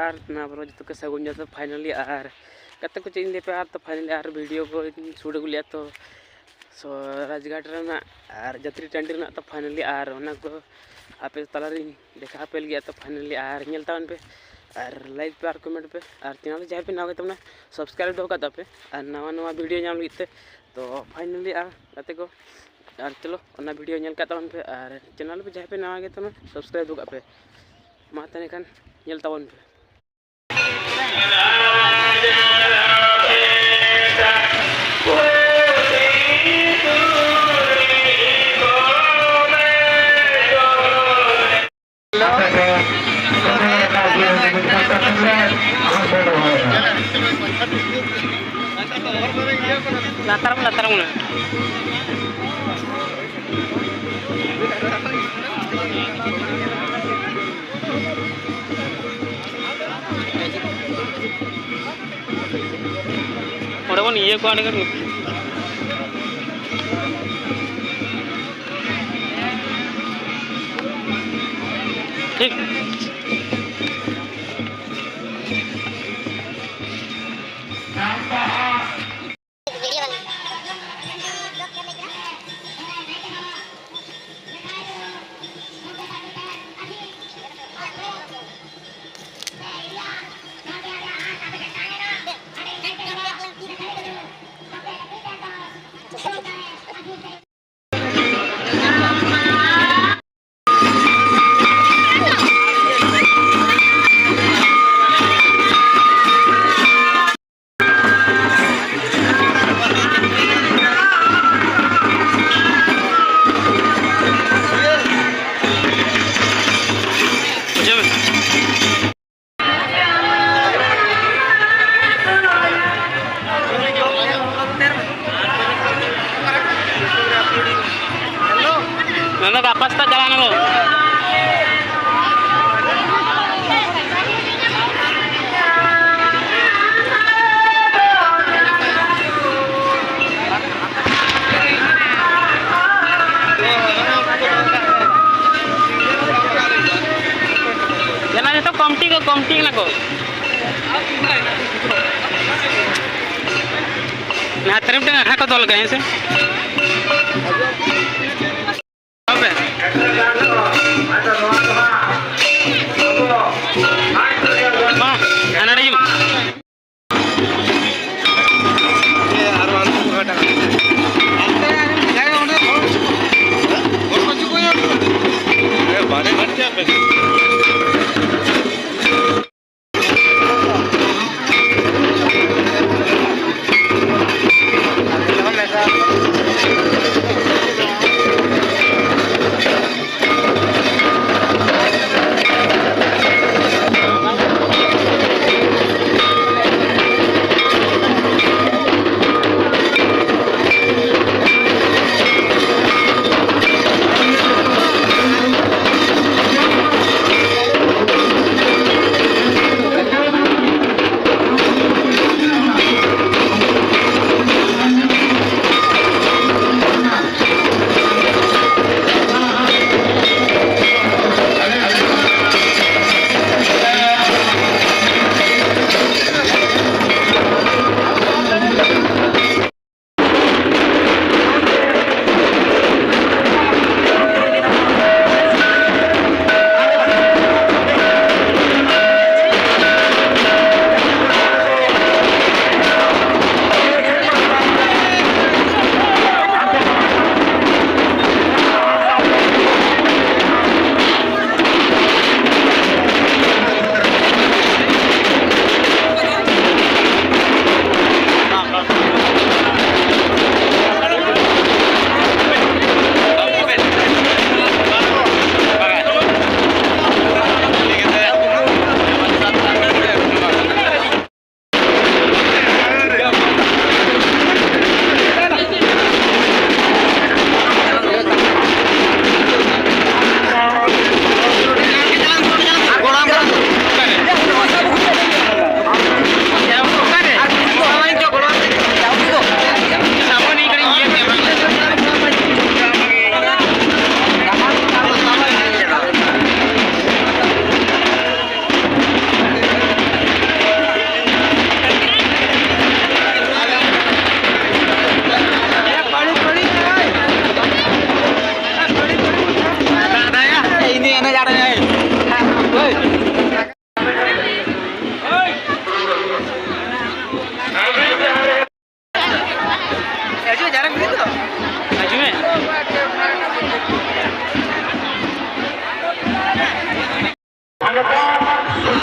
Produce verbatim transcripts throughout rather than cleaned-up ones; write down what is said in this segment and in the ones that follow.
ᱟᱨ ᱱᱟᱣᱟ ᱵᱚᱨᱚ ᱡᱚᱛᱚ ᱠᱚ ᱥᱟᱹᱜᱩᱱ ᱡᱚᱦᱟᱨ᱾ ᱯᱷᱟᱭᱱᱟᱞᱤ ᱟᱨ ᱜᱟᱛᱮ ᱠᱚ, ᱪᱮᱫ ᱤᱧ ᱞᱟᱹᱭ ᱯᱮ, ᱟᱨ ᱛᱚ ᱯᱷᱟᱭᱱᱟᱞᱤ ᱟᱨ ᱵᱷᱤᱰᱤᱭᱳ ᱠᱚ ᱥᱩᱴ ᱟᱹᱜᱩ ᱞᱮᱫᱼᱟ ᱛᱚ, ᱥᱚ ᱨᱟᱡᱽᱜᱷᱟᱴ ᱨᱮᱱᱟᱜ ᱟᱨ ᱡᱟᱛᱨᱤ ᱴᱟᱺᱰᱤ ᱨᱮᱱᱟᱜ ᱛᱚ ᱯᱷᱟᱭᱱᱟᱞᱤ, ᱟᱨ ᱚᱱᱟ ᱠᱚ ᱟᱯᱮ ᱛᱟᱞᱟᱨᱤᱧ ᱫᱮᱠᱷᱟᱣ ᱟᱯᱮ ᱞᱟᱹᱜᱤᱫ᱾ ᱛᱚ ᱯᱷᱟᱭᱱᱟᱞᱤ ᱟᱨ ᱧᱮᱞ ᱛᱟᱵᱚᱱ ᱯᱮ, ᱟᱨ ᱞᱟᱭᱤᱠ ᱯᱮ ᱟᱨ ᱠᱚᱢᱮᱱᱴ ᱯᱮ, ᱟᱨ ᱪᱮᱱᱮᱞ ᱨᱮ ᱡᱟᱦᱟᱸᱭ ᱯᱮ ᱱᱟᱣᱟ ᱜᱮ ᱛᱟᱵᱚᱱᱟ, ᱥᱟᱵᱥᱠᱨᱟᱭᱤᱵ ᱫᱚᱦᱚ ᱠᱟᱜ ᱛᱟᱯᱮ, ᱟᱨ ᱱᱟᱣᱟ ᱱᱟᱣᱟ ᱵᱷᱤᱰᱤᱭᱳ ᱧᱟᱢ ᱞᱟᱹᱜᱤᱫ ᱛᱮ᱾ ᱛᱚ ᱯᱷᱟᱭᱱᱟᱞᱤ ᱟᱨ ᱜᱟᱛᱮ ᱠᱚ, ᱟᱨ ᱪᱚᱞᱚ ᱚᱱᱟ ᱵᱷᱤᱰᱤᱭᱳ ᱧᱮᱞ ᱠᱟᱜ ᱛᱟᱵᱚᱱ ᱯᱮ, ᱟᱨ ᱪᱮᱱᱮᱞ ᱨᱮ ᱡᱟᱦᱟᱸᱭ ᱯᱮ ᱱᱟᱣᱟ ᱜᱮ ᱛᱟᱵᱚᱱᱟ, ᱥᱟᱵᱥᱠᱨᱟᱭᱤᱵ ᱫᱚᱦᱚ ᱠᱟᱜ ᱯᱮ᱾ ᱢᱟ ᱛᱟᱦᱚᱞᱮ ᱠᱷᱟᱱ ᱧᱮᱞ ᱛᱟᱵᱚᱱ ᱯᱮ᱾ ᱞᱟᱛᱟᱨ ᱢᱮ, ᱞᱟᱛᱟᱨ ᱢᱮ᱾ ᱚᱸᱰᱮ ᱵᱚᱱ ᱤᱭᱟᱹ ᱠᱚᱣᱟ, ᱚᱸᱰᱮ ᱜᱮ᱾ ᱴᱷᱤᱠ᱾ ᱠᱚᱢᱴᱤ ᱠᱚ, ᱠᱚᱢᱴᱤ ᱠᱟᱱᱟ ᱠᱚ᱾ ᱱᱟᱦᱟᱜ ᱛᱟᱹᱨᱤᱢ ᱴᱟᱠᱟ ᱟᱠᱷᱲᱟ ᱠᱚ ᱫᱚᱦᱚ ᱞᱮᱠᱟ, ᱦᱮᱸ ᱥᱮ? ᱢᱟ, ᱦᱟᱱᱟᱲᱤ᱾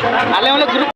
ᱟᱞᱮ ᱚᱸᱰᱮ ᱜᱨᱩᱯ